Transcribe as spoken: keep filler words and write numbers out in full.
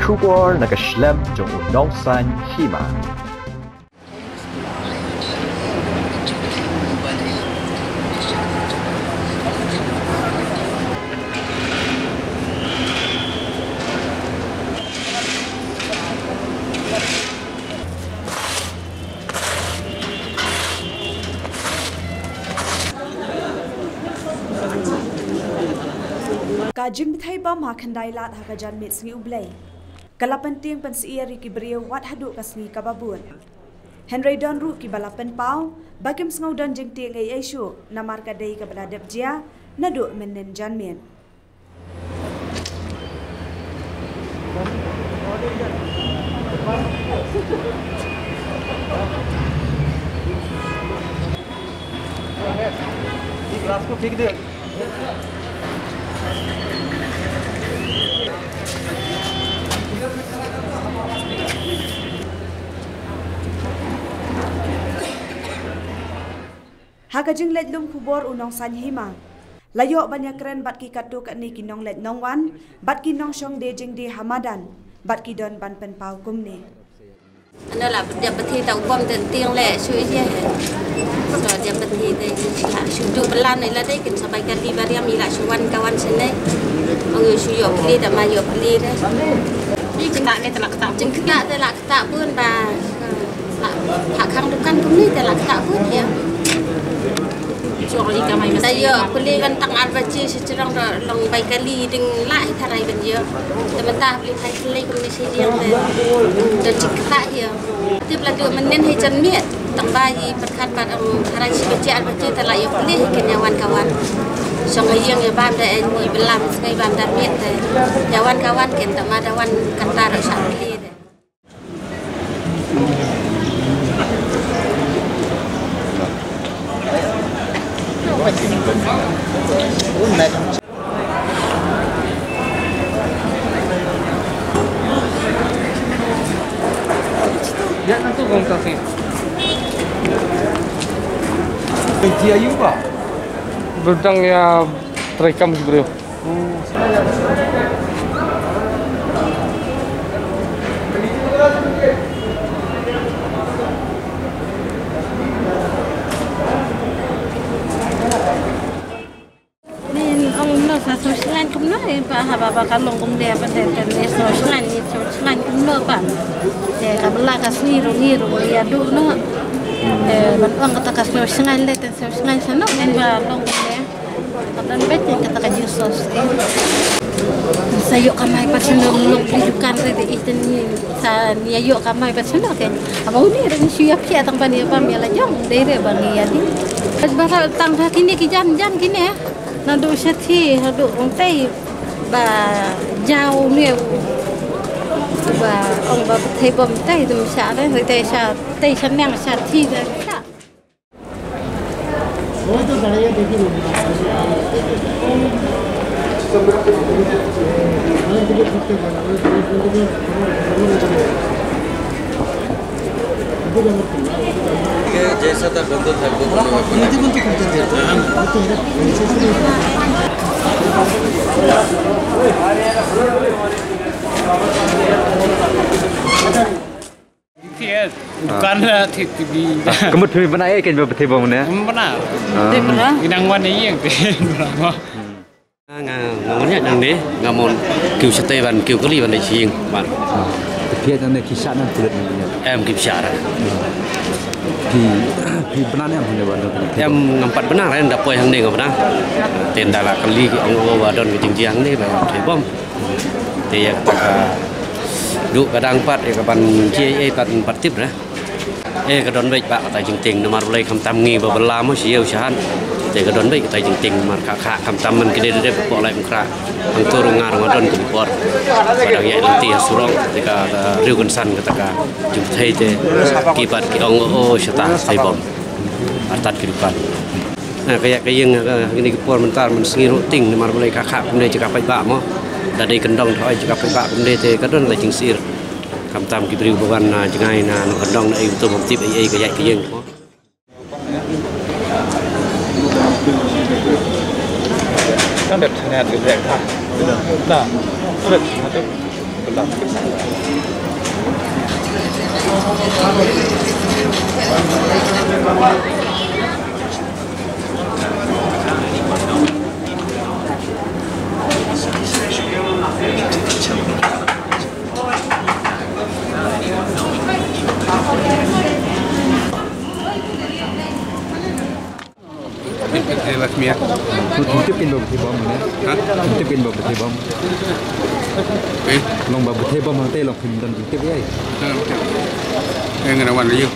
Khubor na ka shlem jong u Nongsaiñ Hima. Ka jingbthei bom ha khyndai lad ha ka janmiet sngi U Blei ka la pyntieng pynsyier ïa ki briew wat haduh ka sngi kaba bud. Hynrei don ruh kiba la pynpaw ba kim sngew don jingtieng ei ei shuh namar ka dei kaba la dep jia naduh mynnin janmiet. Ha ka jingleit lum khubor u Nongsaiñ Hima la ïoh ban ïakren bad ki katto katne ki nongleit nongwan bad ki nongshong die jingdie ha madan bad ki don ban pynpaw kumne. Ano la pynjah pynthi ta u bom ten tieng le shu ïa. So jah pynthi te la shu tu pelan la dei kin sabai kali bariam ila shu wan kawan sene. Ong ïa shu ïoh pli ta ma ïoh pli de. Jingkata te la kata. Jingkata te la kata pun ba. La ha khang dukan kumne te la kata pun ïa. Jong ri kamai mesti. Ta ïoh pli ban tang ar baje shu jrong da long bai kali ding la hi tharai ban ïoh. Te mynta pli phai pli kumne shu ïoh te. Te jingkata ïa. Tip la duh mynnin hi janmiet. Tang ba i pyrkhat pat ong tharai shi baje ar baje te la ïoh pli hi kin ïa wan kawan. Shong ha ïing ïa bam da en i belam sngei bam da miet te. Ïa wan kawan kin tang ma da wan kata ro sha pli te. Berdang ïa treikam ki briew. Ni ong no sa social line kumno eh, ba haba ba ka long kumne ba te te ni social line ni social line kumno ba. Te ka bla ka sni ru ni ru ïa du no. Te ban ong kata ka social line le te social line sa no men ba long kumne. Ka don bet kata ka Jesus eh. Sa ïoh kamai pat sno long pli dukan re de iten ni sa ni ïoh kamai pat sno ke. Aba uni re ni shu ïa pia tang ban ïa ba mi la jong dei re ba ni ïa di. Ba sa tang ha kine ki jan jan kine. Naduh shathie haduh ong tei ba jaw ne ba ong ba thei bom tei dum sha re tei sha tei sha nang shathie da sha. जैसा था बंदर था, वो तो नहीं हुआ। Yes, dukan la thi ti bi. Ka mut phi bana eh kan ba phi bom ne. Bana. Inang wan ïing te. Nga, nga mon ïa nang ne, nga mon kiew shatei ban kiew kali ban leit sha ïing ban. Te phi ïa nang ne ki sha nang pulit nang ne. Em ki sha ra. Phi phi bna ne em ne ban. Em ngam pat bna ra da poi hangne nga bna. Te nda la kali ki ong o ba don ki jingjia hangne ba thei bom. Te ïa kata ka duh ka dang pat ïa ka ban jia ei pat pat tip ra. Eh, ka don beit ba kata jingtieng namar balei khamtam ngi ba bala mo sha ïew sha hat. Te ka don beit kata jingtieng namar ka kha khamtam man ki dei dei pok lai mkra. Hangto ruh nga ruh nga don ka por. Ka dang ïaid lynti ha surok te ka, ka riew kynsan kata ka jingpythei te ki pat ki ong o shata thei bom. Artat ki rupan. Na ka ïaid ka ïeng ha kine ki por mynta man sngi ruh tieng namar balei ka kha kumne jaka paidbah mo. Da dei kyndong thaw ai jaka paidbah kumne te ka don la jingsir. Khamtam ki briew ba wan na jngai na nongkyndong na ei uto bym tip ei ei ka ïaid ka ïeng mo. Kan dep thane tu dek tha. Da. Sut. Pit pit eh, Lakshmi ah. Tip pin ba phi bom ne. Ha? Tip pin ba phi bom. Eh? Long ba phi bom hangte long phin don tip ai. Eh, ngana wan yu.